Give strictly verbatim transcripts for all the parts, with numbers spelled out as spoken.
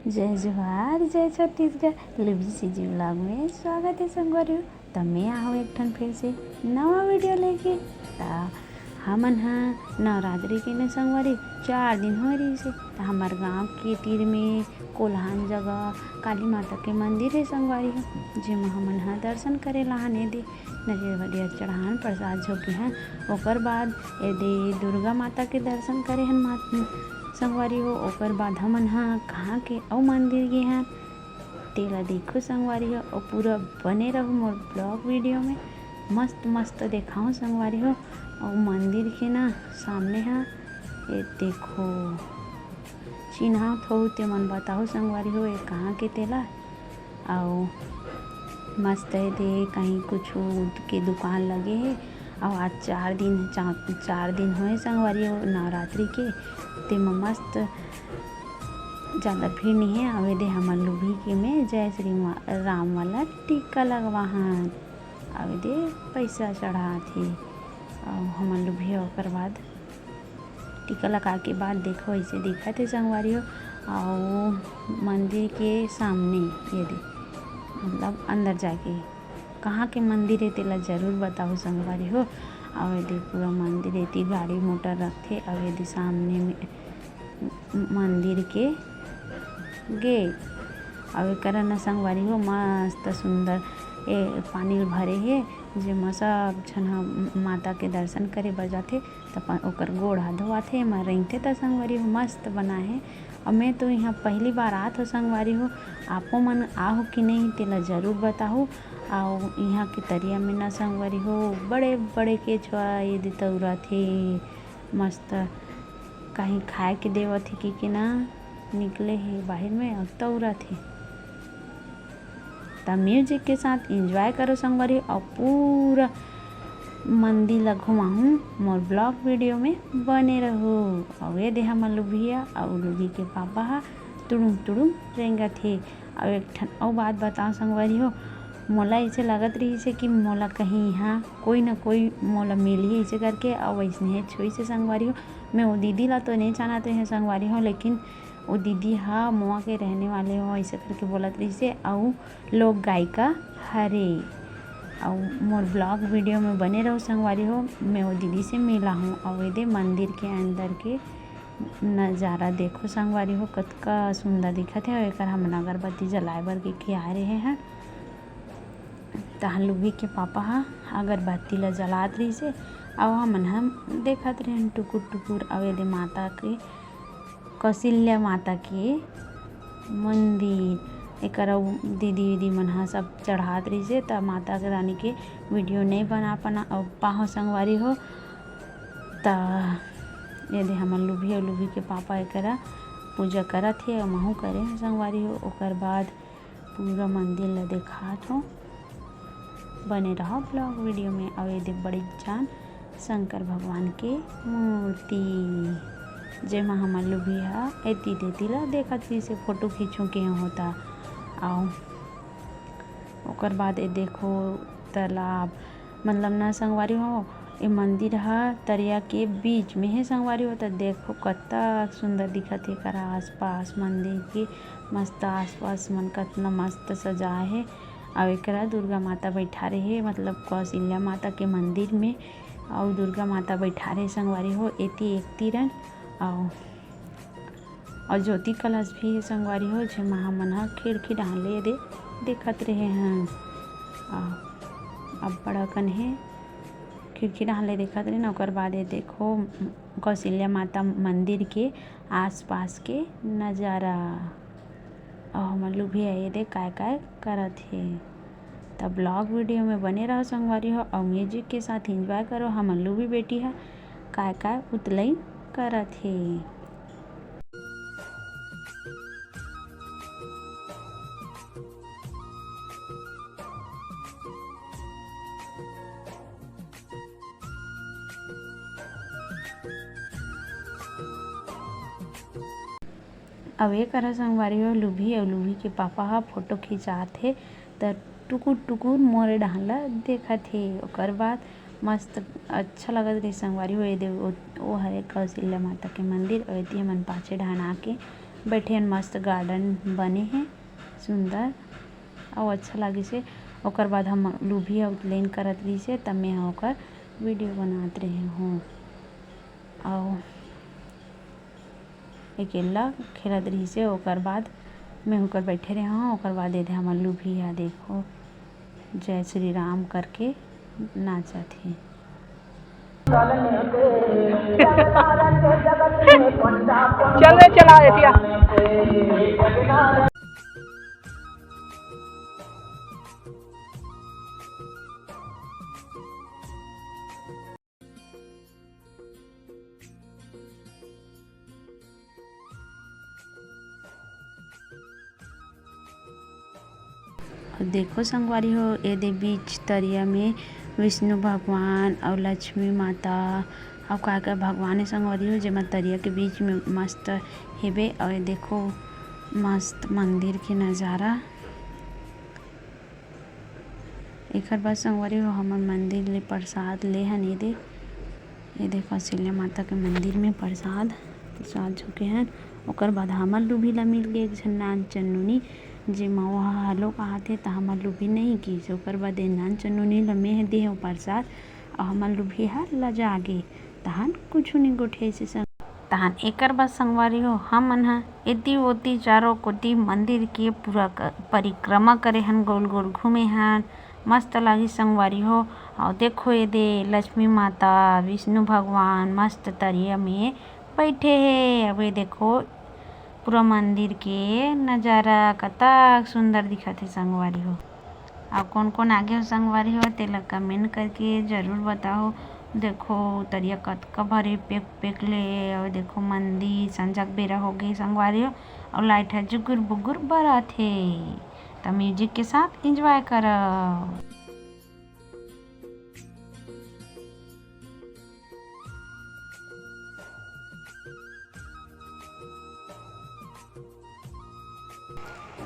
जय जोहार, जय छत्तीसगढ़। लुभी सीजी vlog में स्वागत है संगवारी हो। त मैं आहूँ एक ठन फिर से नवा video लेके। त हमन ह नवरात्रि के न संगवारी चार दिन होए रहिस हे। त हमर गांव के तीर में कोल्हान जगह काली माता के मंदिर हे संगवारी हो, जेमा हमन ह दर्शन करे लाहन एदे नरियर वरियर चढ़ान, प्रसाद झोंके हन। ओकर बाद एदे दुर्गा माता के दर्शन करे हन मात-, संगवारी हो। ओकर बाद हमन ह कहाँ के अउ मंदिर गे हन, तेला देखो संगवारी हो, अउ पूरा बने रहो मोर vlog video में। मस्त मस्त देखाओ संगवारी हो। अउ मंदिर के ना सामने ह, ए देखो, चिन्हात होहू ते मन बताओ संगवारी हो, ए कहाँ के तेला। अउ मस्त एदे कहीं कुछु के दुकान लगे हे। अउ आज चार दिन, चा-, चार दिन होए संगवारी हो नवरात्रि के, तेमा मस्त ज़्यादा भीड़ नहीं है। अउ एदे हमर लुभी के में जय श्री मा-, राम वाला टीका लगवाहन। अउ एदे पैसा चढ़ात हे। अउ हमर लुभी ओकर बाद टीका लगा के बाद देखो, ऐसे दिखत हे संगवारी हो। अउ मंदिर के सामने एदे, मतलब अंदर जाके, कहाँ के मंदिर हे तेला जरूर बताओ संगवारी हो। अउ एदे पूरा मंदिर, एती गाड़ी मोटर रखथे, अउ एदे सामने में मंदिर के gate। अउ एकरा न संगवारी हो, मस्त सुंदर ए पानी ल भरे हे, जेमा सब झन ह माता के दर्शन करे बर जाथे। त प-, ओकर गोड़ हाथ धोवाथे, एमा रेंगथे त संगवारी हो, मस्त बनाए हे। अउ मैं तो इहाँ पहली बार आत हो संगवारी हो, आपो मन आहो कि नहीं तेला जरूर बताहू। अउ इहाँ के तरिया में न संगवारी हो, बड़े बड़े केचवा एदे तौरत हे, मस्त कहीं खाए के देवत हे कि, कि ना, निकले हे बाहिर में अउ तौरत हे। त music के साथ enjoy करो संगवारी, अउ पूरा मंदिर ला घुमाहूँ मोर vlog video में बने रहो। अउ एदे हमर लुभिया अउ लुभी के पापा ह तुड़ुम तुड़ुम रेंगत हे। अउ एक ठन अउ बात बताओ संगवारी हो, मोला ऐसे लगत रहिस हे कि मोला कहीं इहाँ कोई न कोई मोला मिलही ऐसे करके, अउ वैसने हे छुई से संगवारी हो। मैं वो दीदी ला तो नहीं जानत रहे संगवारी हो, लेकिन वो दीदी हा मोआ के रहने वाले हो ऐसे करके बोलत रहिस हे, अउ लोक गायिका हरे। अउ मोर vlog video में बने रहो संगवारी हो, मैं वो दीदी से मिला हूँ। अउ एदे मंदिर के अंदर के नजारा देखो संगवारी हो, कतका सुंदर दिखत हे। अउ एकर हमन अगरबत्ती जलाए बर के, के आए रहे हैं। तहाँ लुभी के पापा ह अगरबत्ती ला जलात रहिस हे, अउ हमन ह देखत रहेन टुकुर टुकुर। अउ एदे माता के, कौशल्या माता के मंदिर, एकर अउ दीदी उदी मन ह सब चढ़ात रहिस हे, त माता के रानी के video नहीं बना पाना, अउ पाहो संगवारी हो। त एदे हमर लुभी अउ लुभी के पापा एकरा पूजा करत हे, अउ महू करे हन संगवारी हो। ओकर बाद पूरा मंदिर ला देखात हो, बने रहो vlog video में। अउ एदे बड़े जान शंकर भगवान के मूर्ति, जेमा हमर लुभी ह एती तेती ला देखत रहिस हे, फोटो खींचो के होता। अउ ओकर बाद ए देखो तालाब, मतलब ना संगवारी हो, ए मंदिर ह तरिया के बीच में हे संगवारी हो। त देखो कतक सुंदर दिखत हे एकर आसपास मंदिर के, मस्त आसपास मन कतना मस्त सजाए हे। अउ एकरा दुर्गा माता बैठारे हे, मतलब कौशल्या माता के मंदिर में, अउ दुर्गा माता बैठारे हे संगवारी हो एती एक तीरन। अउ अउ ज्योति कलश भी हे संगवारी हो, जेमा हमन ह खिड़की डाहन ले दे, देखत रहे हन। आ, अब्बड़ अकन हे, खिड़की डाहन ले देखत रहे न। ओकर बाद ये देखो, कौशल्या माता मंदिर के आसपास के नजारा। अउ हमर लुभी ह ये दे काय-काय करत हे। त vlog video में बने रहो संगवारी हो, अउ music के साथ enjoy करो। हमर लुभी बेटी ह काय-काय उतलई करत हे। अब ये करा संगवारी हो, लुभी अउ लुभी के पापा ह फोटो खिंचात हे, त टुकुर टुकुर मोरे डहान ल देखत हे। ओकर बाद मस्त अच्छा लगत रहिस संगवारी हो। ये दे, ओ, ओ हरे कौशल्या माता के मंदिर, अउ एती हमन पाछे डहान आके बैठे हन, मस्त garden बने हे, सुंदर अउ अच्छा लागिस हे। ओकर बाद हम लुभी अउ लेन करत रहिस हे, तब मैं ह ओकर video बनात रहे हूँ। अउ अकेल्ला खेलत रहिस हे, ओकर बाद मैं ओकर बैठे रहे हूँ। ओकर बाद ये दे हमर लुभी ह, देखो, जय श्री राम करके नाचत हे। चल रे, चला एतिया। अउ देखो संगवारी हो, एदे बीच तरिया में विष्णु भगवान अउ लक्ष्मी माता अउ का का भगवान हे संगवारी हो, जेमा तरिया के बीच में मस्त हेबे। अउ ये देखो मस्त मंदिर के नजारा। एकर बाद संगवारी हो, हमन मंदिर ले प्रसाद ले हन। ये दे, ये देखो, सिल्ले माता के मंदिर में प्रसाद, प्रसाद झोंके हन। ओकर बाद हमर लुभी ला मिल गे एक झन नान चन्नुनी, जेमा ओहा हेलो कहत हे, त हमर लुभी नइ किस। ओकर बाद ए नान चन्नुनी ला मेंह दे हंव प्रसाद, अउ हमर लुभी ह लजा गे, तहन कुछु नइ गोठियाइस संग। तहन एकर बाद संगवारी हो, हमन ह एती ओती चारों कोती मंदिर के पूरा क-, परिक्रमा करे हन, गोल गोल घूमे हन, मस्त लागिस संगवारी हो। अउ देखो, ये दे लक्ष्मी माता, विष्णु भगवान मस्त तरिया में बैठे हे। अब ये देखो, पूरा मंदिर के नजारा कतक सुंदर दिखत हे संगवारी हो। अउ कोन कोन आगे हो संगवारी हो, तेला comment करके जरूर बताओ। देखो, तरिया कतका भारी पेक पेक ले, अउ देखो, मंदिर संझा के बेरा हो गे संगवारी हो, अउ light ह जुगुर बुगुर बरत हे। त music के साथ enjoy करव।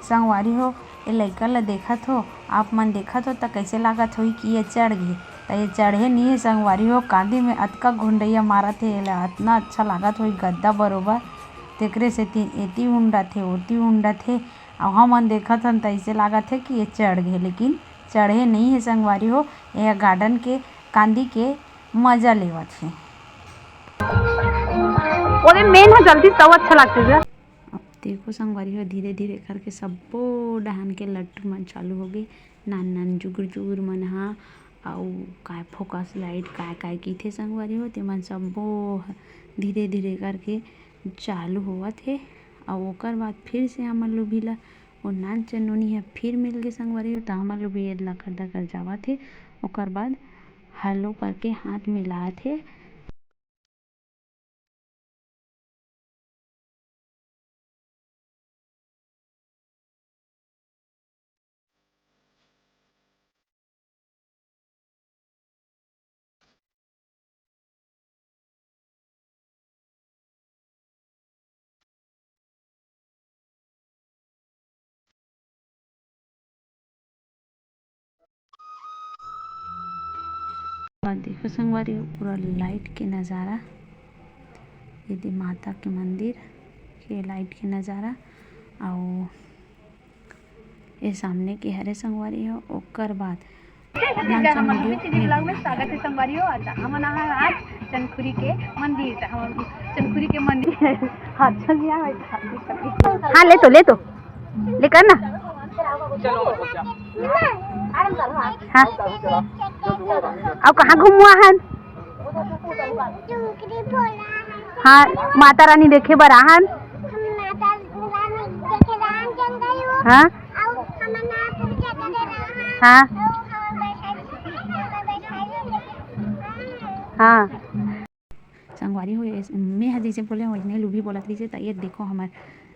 संगवारी हो, ए लइका ल देखत हो, आप मन देखत हो, त कइसे लागत होही कि ये चढ़ गे? त ये चढ़े नइ हे संगवारी हो, कांदी में अतका घुंडइया मारत हे, एला अतना अच्छा लागत होही गद्दा बरोबर। तेकरे सेती एती उंडत हे, ओती उंडत हे, अउ हमन देखत हन, त अइसे लागत हे कि ये चढ़ गे, लेकिन चढ़े नइ हे संगवारी हो, ये garden के कांदी के मजा लेवत हे। ओदे main ह जल्दी तब अच्छा लागथे गा। अब देखो संगवारी हो, धीरे-धीरे करके सब्बो डहान के लट्टू मन चालू हो गे। नान-नान जुगुर-जुगुर मन ह, अउ काय focus light काय-काय कहिथे संगवारी हो, तेमन सब्बो ह धीरे-धीरे करके चालू होवत हे। अउ ओकर बाद फिर से हमर लुभी ला ओ नान चनोनी ह फिर मिल गे संगवारी हो, त हमर लुभी एदला कर दकर जावत हे। ओकर बाद hello करके हाथ मिलात हे। अउ देखो संगवारी हो, पूरा light के नजारा, ये दे माता के मंदिर के light के नजारा, अउ ये सामने के हरे संगवारी हो, ओकर बाद नान चन video में स्वागत हे संगवारी हो। आज हमन आए आज चनखुरी के मंदिर, त हमन चनखुरी के मंदिर। हाँ, चल गया भाई। हाँ, ले तो, ले तो, ले कर ना। हाँ, अउ कहाँ घूमवा हन? हाँ, माता रानी देखे बर आहन। हाँ। हाँ। हाँ। संगवारी हो, एस-, मैं ह जइसे बोले हूँ, वइसने लुभी बोलत रहिसे। त ये देखो, हमर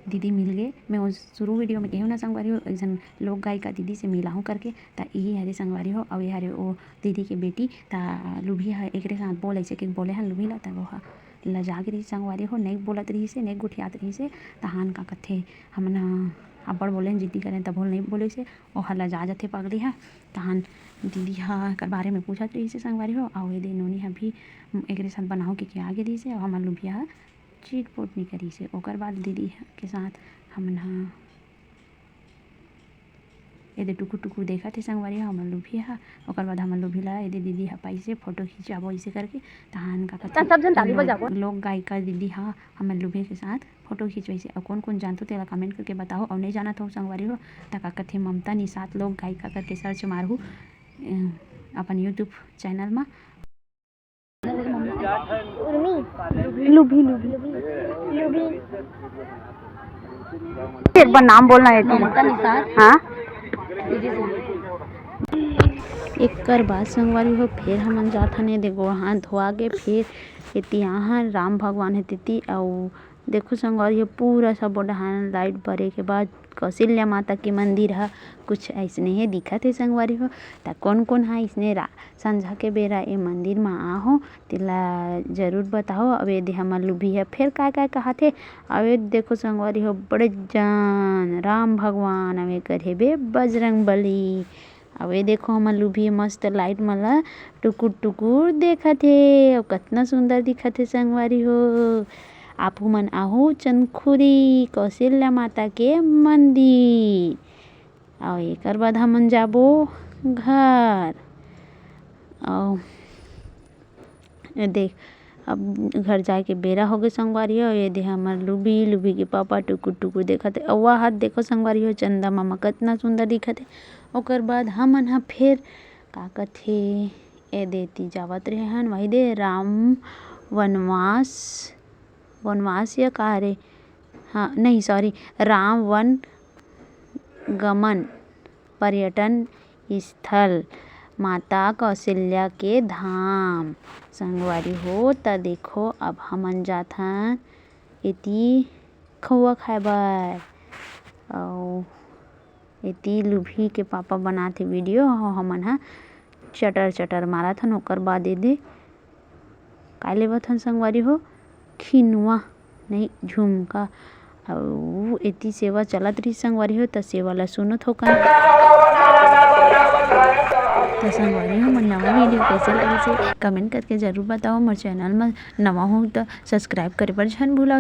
दीदी मिल गे। मैं वो शुरू video में कहे हूँ ना संगवारी हो, एक झन लोक गायिका दीदी से मिला हूँ करके। त यही हरे संगवारी हो, अउ ये हरे वो दीदी के बेटी। त लुभी ह एकरे साथ बोले, ऐसे के बोले हन लुभी ला, त वो ह लजा गे रहिसे संगवारी हो, नइ बोलत रहिसे, नइ गोठियात रहिसे। तहान का कथे, हमन ह अब्बड़ बोलेन, जिद्दी करेन, तभो ले नइ बोलिसे। ओह लजा जथे पगली ह। तहान दीदी ह एकर बारे में पूछत रहिसे संगवारी हो, अउ ये दे नोनी ह भी एकरे साथ बनाओ के, के आगे रहिसे, अउ हमर लुभिया ह चिटपुट नइ करिस हे। ओकर बाद दीदी के साथ हमन ह एदे टुकुर टुकुर देखत हे संगवारी हो हमर लुभी ह। ओकर बाद हमर लुभी ला एदे दीदी ह पाइस हे फोटो खिंचाबो अइसे करके। तहान का कथे, सब झन ताली बजाबो। लोक गायिका दीदी ह हमर लुभी के साथ फोटो खिंचवाइस हे। अउ कोन कोन जानथो तेला कमेंट करके बताओ, अउ नइ जानत हो संगवारी हो त का कथे ममता निषाद लोक गायिका करके सर्च मारहू अपन यूट्यूब चैनल मा। उर्मी। लुभी, लुभी। लुभी। एक बार नाम बोलना है तुम। ममता निषाद। हाँ। एकर बाद संगवारी हो फेर हमन जाथन एदे गोड़ हाथ धोआ के फेर एती आहन राम भगवान हे तेती। अउ देखो संगवारी हो पूरा सबो डहान लाइट बरे के बाद कौशल्या माता के मंदिर ह कुछ अइसने हे दिखत हे संगवारी हो। त कोन कोन ह अइसने रा संझा के बेरा ए मंदिर म आहो तेला जरूर बताओ। अब एदे हमर लुभी ह फेर काय काय कहत हे। अब ए देखो संगवारी हो बड़े जान राम भगवान, अब एकर हेबे बजरंग बली। अब ए देखो हमर लुभी मस्त लाइट मन ला टुकुर टुकुर देखत हे। अउ कतना सुंदर दिखत हे संगवारी हो। आपू मन आहू चंदखुरी कौशल्या माता के मंदिर। अउ एकर बाद हमन जाबो घर। अउ ए देख, अब घर जाए के बेरा होगे संगवारी हो। एदे हमर लुभी, लुभी के पापा टुकुर टुकुर देखत हे। अउ वहा देखो संगवारी हो चंदा मामा कतना सुंदर दिखत हे। ओकर बाद हमन ह फेर का कथे ए देती जावत रहे हन वही दे राम वनवास, वनवास या का रे? हाँ, नहीं, सॉरी, राम वन गमन पर्यटन स्थल, माता कौशल्या के धाम। संगवारी हो त देखो अब हमन जाथन एती खउवा खाए बर। अउ एती लुभी के पापा बनात हे वीडियो, अउ हमन ह चटर चटर मारत हन। ओकर बाद एदे काय लेवत हन संगवारी हो, खिनुआ नहीं झुमका। अउ एती सेवा चलत रहिस संगवारी हो, त सेवा ला सुनत हो कन। त संगवारी हो मोर नवा वीडियो कैसे लगिस हे कमेंट करके जरूर बताओ। मोर चैनल म नवा हो त सब्सक्राइब करे बर झन भुलाओ।